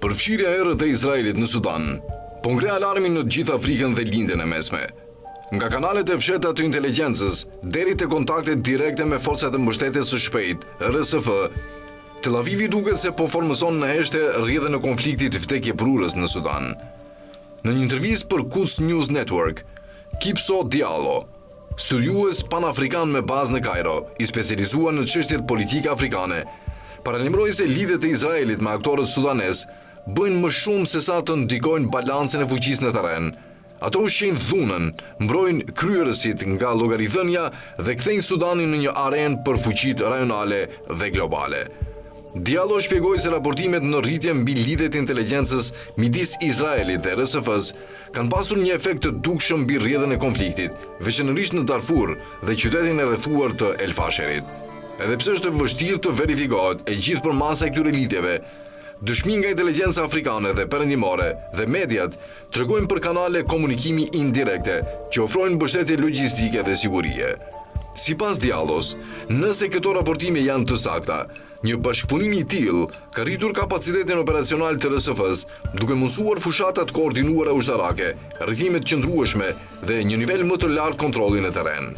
Përfshirja e errët e Izraelit në Sudan po ngre alarmin në të gjithë Afrikën dhe Lindjen e Mesme. Nga kanalet e fshehta të inteligjencës deri te kontaktet direkte me forcat e mbështetjes së shpejtë, RSF, Tel Avivi duket se po formëson në heshtje rrjedhën e konfliktit vdekjeprurës në Sudan. Në një intervistë për Quds News Network, Kipso Diallo, studiues panafrikan me bazë në Kajro, i specializuar në çështjet politike afrikane, paralajmëroi se lidhjet e Izraelit me aktorët sudanezë bëjnë më shumë sesa të ndikojnë balancën e fuqisë në terren. Ato ushqejnë dhunën, mbrojnë kryerësit nga llogaridhënia dhe kthejnë Sudanin në një arenë për fuqitë rajonale dhe globale. Diallo shpjegoi se raportimet në rritje mbi lidhjet e inteligjencës midis Izraelit dhe RSF-së kanë pasur një efekt të dukshëm mbi rrjedhën e konfliktit, veçanërisht në Darfur dhe qytetin e rrethuar të El Fasherit. Edhe pse është e vështirë të verifikohet e gjithë përmasa e këtyre lidhjeve, dëshmi nga inteligjenca afrikane dhe perëndimore dhe mediat tregojnë për kanale komunikimi indirekte që ofrojnë mbështetje logjistike dhe sigurie. Sipas Diallos, nëse këto raportime janë të sakta, një bashkëpunim i tillë ka rritur kapacitetin operacional të RSF-së, duke mundësuar fushata të koordinuara ushtarake, rrethime të qëndrueshme dhe një nivel më të lartë kontrolli në terren.